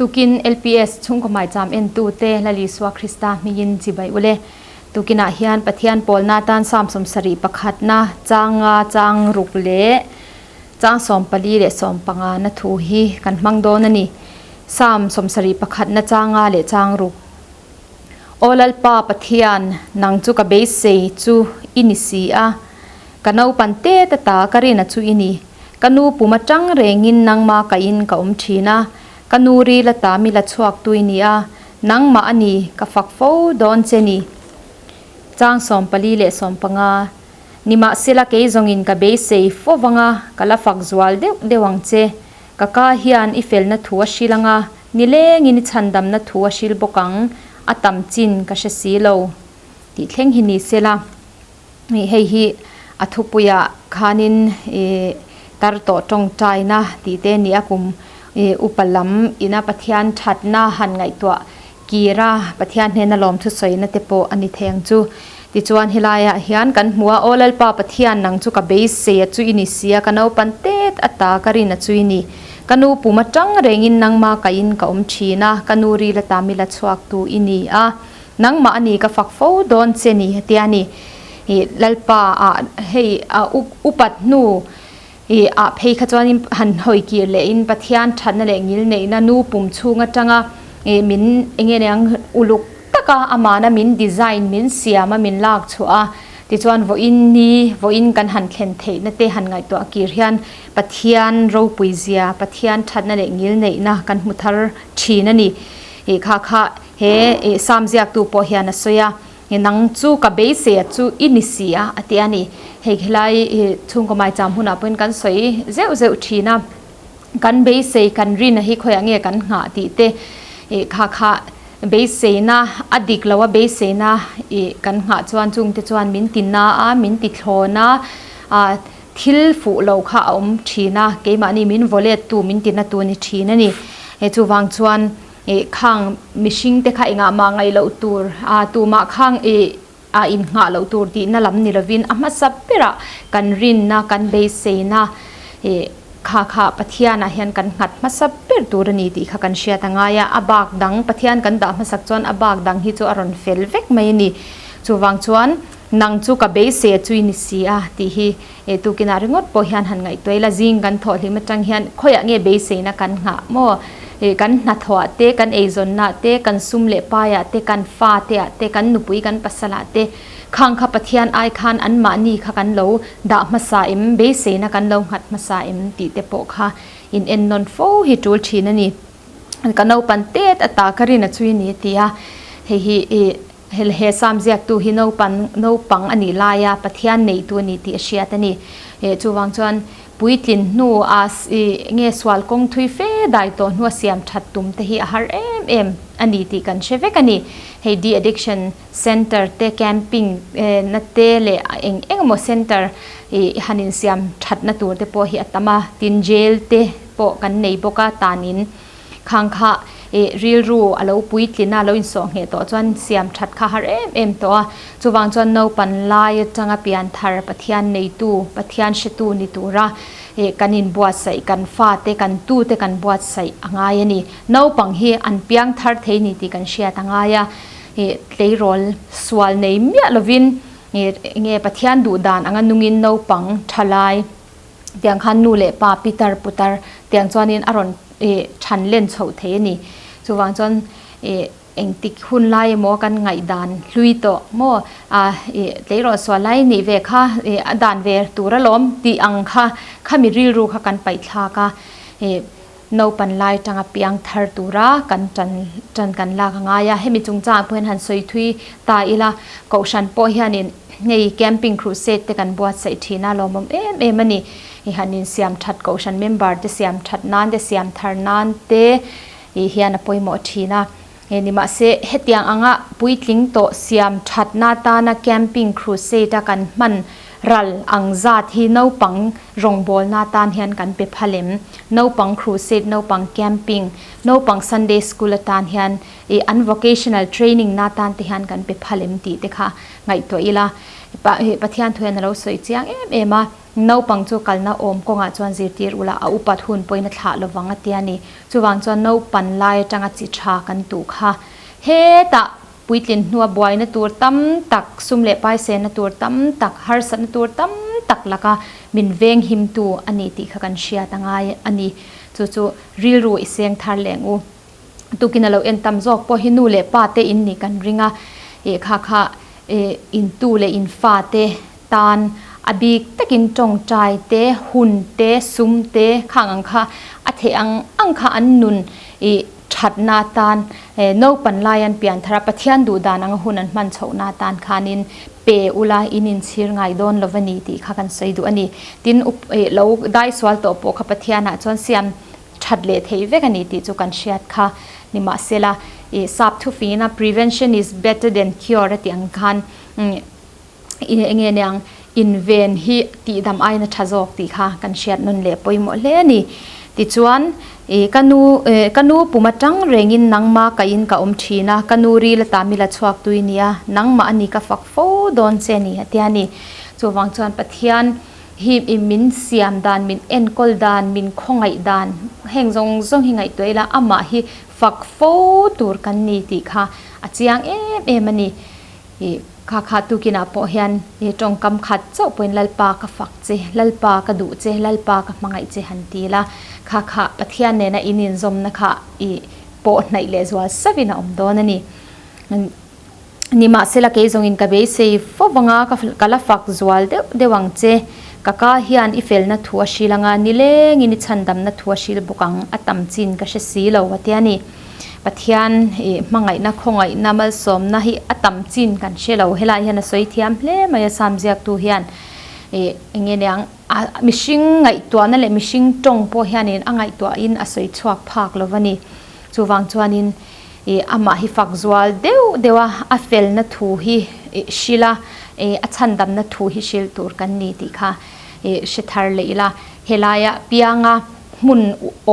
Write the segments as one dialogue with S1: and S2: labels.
S1: Tukin LPS chhungkaw maicham entute Lal Isua Krista hmingin chibai ule. Tukinah hian Pathian pawlna atan Psalm 71 pakhatna changa chang ruk leh chang 14 leh 15 na thu hi kan hmang dawn a ni. Psalm 71 pakhatna changa leh chang ruk. Aw Lalpa Pathian, nang chu ka beisei chu i ni si a, ka naupan tet ata ka rina chu i ni. Ka nu pum atang rengin nangma ka in ka awm thin a, ka nu ril ata mi la chhuak tu i ni a, nangmah a ni ka fak fo dawn che ni. Chang 14 leh 15. Nimahsela kei zawngin ka beisei fo vang a, ka la fak zual deuh deuh ang che. Ka ka hian i felna thu a hril ang a, nilengin i chhandamna thu a hril bawk ang, a tam chin ka hre si lo tih thleng hi ni sela. Hei hi a thupuiah khanin tar tawh tawngtaina tih te a ni a, kum upa lam ina Pathian thatna han ngaihtuah kir a, Pathian hnena lawmthusawina te pawh a ni thei ang chu. Tichuan helaiah hian kan hmu a, Aw Lalpa Pathian, nang chu ka beisei a chu i ni si a, ka naupan tet ata ka rin a chu i ni. Ka nu pum atang rengin nangma ka in ka awm thin a, ka nu ril ata mi la chhuak tu i ni a, nangmah a ni ka fak fo dawn che ni hetia ni. Lalpa ah hei upat hnu I ah phei kha chuanin han hawi kir lehin Pathian thatna leh ngil neihna nu pum chhung atanga i min eng nge niang uluk taka amana min design min siam a min lak chhuah a, tichuan vawiin ni vawiin kan han thlen theihna te han ngaihtuah kir hian Pathian ropui zia Pathian thatna leh ngil neihna kan hmu thar thin a ni. I kha kha he i Psalm ziaktu pawh hian a sawi a. Nang chu ka beisei a chu i ni si a, a ti a ni. Hei khilai i chhungkaw maicham hunah pawhin kan sawi zeuh zeuh thin a, kan beisei kan rin a hi khawiah nge kan nghah tih te i kha kha beiseina a dik lo a beiseina i kan nghah chuan chungte chuan min ti na a, min ti thlawn a, a thil fuh lo kha a awm thin a, keimahni min vaw let tu min ti na tu a ni thin a ni. Chuvang chuan. Ih khang mihring te kha engah mah ngaih loh tur a tumah khang ih a innghah loh tur tihna lam ni lovin a hmasa berah kan rinna kan beiseina ih kha kha Pathianah hian kan nghat hmasa ber tur a ni tih kha kan hriat a ngai a, a bak dang Pathian kan dah hmasak chuan a bak dang hi chu a rawn fel vek mai a ni. Chuvang chuan nang chu ka beisei a chui ni si a tih hi ih tukinah ringawt pawh hian han ngaihtuah ila zing kan thawh hlim atang hian khawiah nge beiseina kan nghah maw ih kan hnathawhah te kan eizawnnaah te kan sum leh paiah te kan fa te ah te kan nupui kan pasalah te khang kha Pathian ai khan anmahni kha kan lo dah hmasa em beiseina kan lo nghat hmasa em tih te pawh kha in ennawn fo hi tul thin a ni. Ka naupan tet ata ka rin a chui ni a ti a hei hi ih He Psalm ziaktu hi naupang naupang a nih laia Pathian neitu a ni tih a hriat a ni. Chuvang chuan puitlin hnu a nge sual kawng thui fe dai tawh hnua siam that tum te hi a har em em a ni tih kan hre vek a ni. Hei de-addiction center te camping na te leh eng eng emaw center han insiam thatna tur te pawh hi a tam a, tin jail te pawh kan nei bawk a tanin. Khang kha ih rilru a lo puitlin a, a lo insawh ngheh tawh chuan siam that kha har em em tawh a. Chuvang chuan naupan lai atanga pian thar Pathian neitu, Pathian hretu ni tura ih kan inbuatsaih, kan fate, kan tute kan buatsaih a ngai a ni. Naupang hi an piang thar thei ni tih kan hriat a ngai a. Ih tleirawl sual nei miah lovin ih enge Pathian duh dan anga nungin naupang tha lai, Tiang khan nu leh pa pitar putar tiang chuanin a rawn ih than len chhoh thei a ni. Chuvang chuan ih engtik hun lai emaw kan ngaihdan hlui tawh maw ah ih tleirawl sual lai nih ve kha ih a dan ve tur alawm tih ang kha khami rilru kha kan paih thlak a ih naupan lai tanga piang thar tura kan tan tan kan lak a ngai a. Hemi chungchangah pawh hian han sawi thui ta ila kohhran pawh hianin Hei camping crusade te kan buatsaih thin a lawmawm em em a ni. I han insiam that kohhran member te siam that nan te siam thar nan te ih hian a pawimawh thin a. Hei nimahse hetiang anga puitling tawh siam that na tana camping crusade a kan hman ral ang zat hi naupang rawngbawl na tan hian kan pe phal em? Naupang crusade, naupang camping, naupang Sunday school atan hian ih an vocational training na tan te hian kan pe phal em tih te kha ngaihtuah ila Pathian thu hian a lo sawi chiang em em a. Naupang chu kalna awm kawngah chuan zirtir ula a upat hun pawhin a thlah lovang a ti a ni. Chuvang chuan naupan lai atanga chi tha kan tuh kha hetah puitlin hnua buaina tur tam tak, sum leh paisenna tur tam tak, harsatna tur tam tak laka min venghimtu a ni tih kha kan hriat a ngai a ni. Chu chu rilru i seng thar leng u. Tukin a lo en tam zawk pawh hi nu leh pa te in nih kan ring a, ih kha kha ih in tu leh in fa te tan a bik takin tawngtai te, hun te, sum te khang ang kha a theih ang ang kha an nun ih thatna atan naupan lai an pian thar a, Pathian duh dan anga hun an hman chhohna atan khanin pe ula in inchhir ngai dawn lo va ni tih kha kan sawi duh a ni. Tin, ih lo dai sual tawh pawh kha Pathianah chuan siam that leh theih vek a ni tih chu kan hriat kha. Nimahsela, ih sap thufingina prevention is better than cure a tih ang khan eng nge niang inven hi tihdam aiin a tha zawk tih kha kan hriat nawn leh pawimawh hle a ni. Tichuan, ih ka nu eh ka nu pum atang rengin nangma kain ka awm thin a, ka nu ril ata mi la chhuak tui nia, nangmah a ni ka fak fo dawn che a ni a tia ni. Chuvang chuan Pathian hi min siam dan, min enkawl dan, min khawngaih dan heng zawng zawng hi ngaihtuah ila amah hi fak fo tur kan ni tih kha a chiang em em a ni. Ih, kha kha tukinah pawh hian ih tawngkam khat chauh pawhin Lalpa ka fak che, Lalpa ka duh che, Lalpa ka hmangaih che han ti la, kha kha Pathian nena in inzawmna kha ih pawh hnaih leh zual sauhin a awm dawn a ni. Nimahsela kei zawngin ka beisei fo vanga ka la fak zual deuh deuh ang che, ka ka hian i felna thu a hril anga nilengin i chhandamna thu a hril bawk ang a tam chin ka hre si lo a ti a ni. Pathian i hmangaihna khawngaihna malsawmna hi a tam chin kan hre lo. Helai hian a sawi thiam hle mai a Sam ziaktu hian i eng nge niang a mihring ngaihtuahna leh mihring tawng pawh hianin a ngaihtuahin a sawi chhuak phak lo va ni. Chuvang chuanin i amah hi fak zual deuh deuh a, a felna thu hi i hril a, i a chhandamna thu hi hril tur kan ni tih kha i hre thar leh ila. Helaia pianga hmun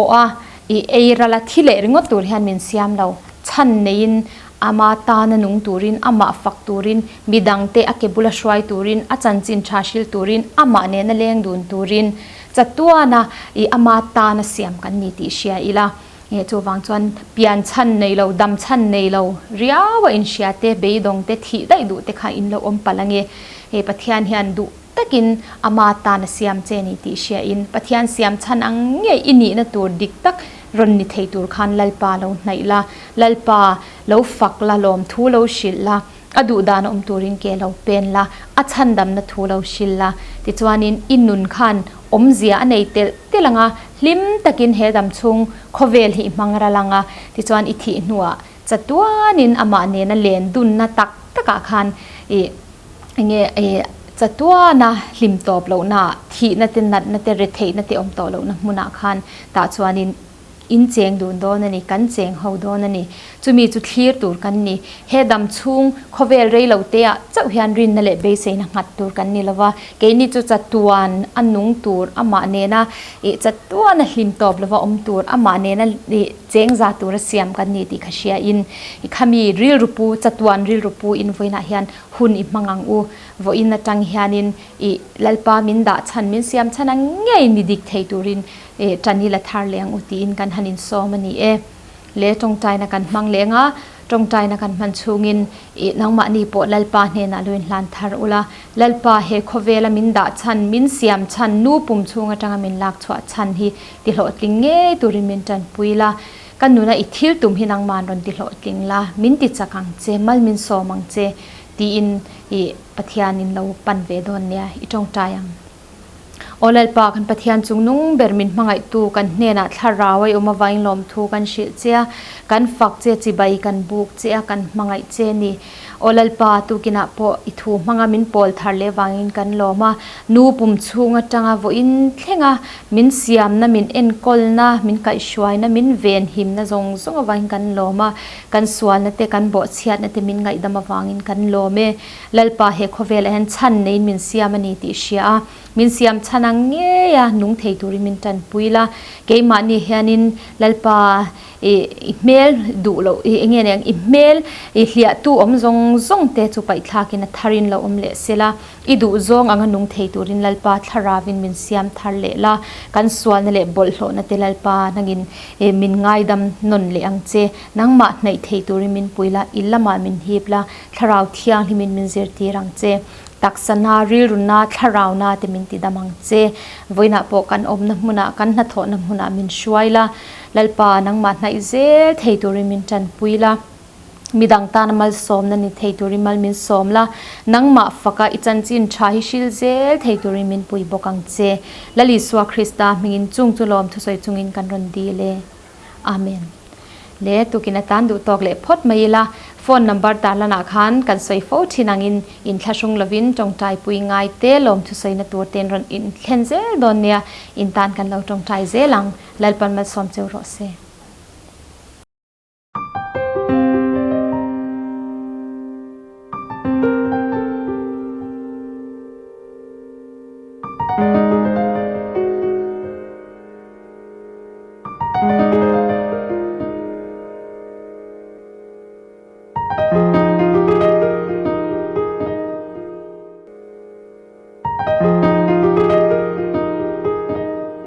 S1: awh a I ei ral a thi leh ringawt tur hian min siam lo. Chhan neiin ama tana nung turin, amah fak turin, midangte a ke bula hruai turin, a chanchin tha hril turin, amah nena leng dun turin chatuana i ama tana siam kan ni tih hria ila. Chuvang chuan pian chhan nei lo, dam chhan nei lo riau a inhria te, beidawng te, thih daih duh te kha in lo awm palh ange. Hei Pathian hian duh. Takin ama tan a siam che ni tih hriain Pathian siam chhan ang ngei i nihna tur dik tak rawn ni thei tur khan Lalpa lo hnaih la, Lalpa lo fak la, lawmthu lo hrilh la, a duhdan awm turin ke lo pen la, a chhandamna thu lo hrilh la. Tichuanin i nun khan awmzia a nei telh telh ang a, hlim takin he dam chhung khawvel hi i hmang ral ang a, tichuan i thih hnuah chatuanin amah nena len dunna tak takah khan i Enge eh chatuana hlim tawp lohna, thihna te, natna te, retheihna te awm tawh lohna hmunah khan tah chuanin in cheng dun dawn a ni, kan cheng ho dawn a ni. Chumi chu thlir tur kan ni. He dam chhung khawvel rei lo te ah chauh hian rinna leh beiseina nghat tur kan ni lova, keini chu chatuan a nung tur amah nena ih chatuana hlim tawp lova awm tur amah nena ih cheng za tura siam kan ni tih kha hria in i khami rilru pu chatuan rilru pu in vawiinah hian hun i hmang ang u. Vawiin atang hianin i Lalpa min dah chhan, min siam chhan ang ngei ni dik thei turin i tan hi la thar leh ang u tiin kan han insawm a ni e. Le tawngtaina kan hmang leng a, tawngtaina kan hman chhungin i nangmahni pawh Lalpa hnenah lo inhlan thar ula, Lalpa he khawvela min dah chhan, min siam chhan, nu pum chhung atanga min lak chhuah chhan hi tihlawhtling ngei turin min tanpui la. Ka nuna i thil tum hi nangman rawn tihlawhtling la, min ti chak ang che, mal min sawm ang che tiin i Pathianin lo pan ve dawn nia i tawngtai ang. Aw Lalpa, kan Pathian chung nung ber min hmangaihtu kan hnenah thlarau a i awm avangin lawmthu kan hrilh che a, kan fak che, chibai kan buk che a, kan hmangaih che ni. Aw Lalpa, tukinah pawh i thu hmanga min pawl thar leh vangin kan lawm a, nu pum chhung atanga vawiin thlenga min siamna, min enkawlna, min kaihhruaina, min venhimna zawng zawng avangin kan lawm a, kan sualna te, kan bawhchhiatna te min ngaihdam avangin kan lawm e. Lalpa he khawvelah hian chhan neiin min siam a ni tih hria a, min siam chhan a. ang ngeia nung thei turin min tanpui la. Keimahni hianin Lalpa i hmel duh loh i enge nia i hmel i hliahtu awm zawng zawng te chu paihthlakin a tharin lo awm leh se la. I duh zawng anga nung thei turin Lalpa thlarauin min siam thar leh la, kan sualna leh bawlhhlawhna te Lalpa nangin min ngaidam nawn leh ang che. Nangmah hnaih thei turin min pui la, i lamah min hip la, Thlarau thianghlimin min zirtir ang che. Taksana, rilruna, thlarauna te min tidam ang che. Vawiinah pawh kan awmna hmunah, kan hnathawhna hmunah min hruai la, Lalpa nangmah hnaih zel thei turin min tanpui la. Midang tana malsawmna ni thei turin mal min sawm la, nangmah faka i chanchin tha hi hril zel thei turin min pui bawk ang che. Lal Isua Krista hmingin chung chu lawm thusawi chungin kan rawn dil e. Amen. Le tukin atan duh tawk leh phawt mai ila, phone number tarlanah khan kan sawi fo thin angin inthlahrung lovin tawngtai pui ngai te lawm thusawina tur ten rawn inthlen zel dawn nia, in tan kan lo tawngtai zel ang. Lalpan malsawm cheu rawh se.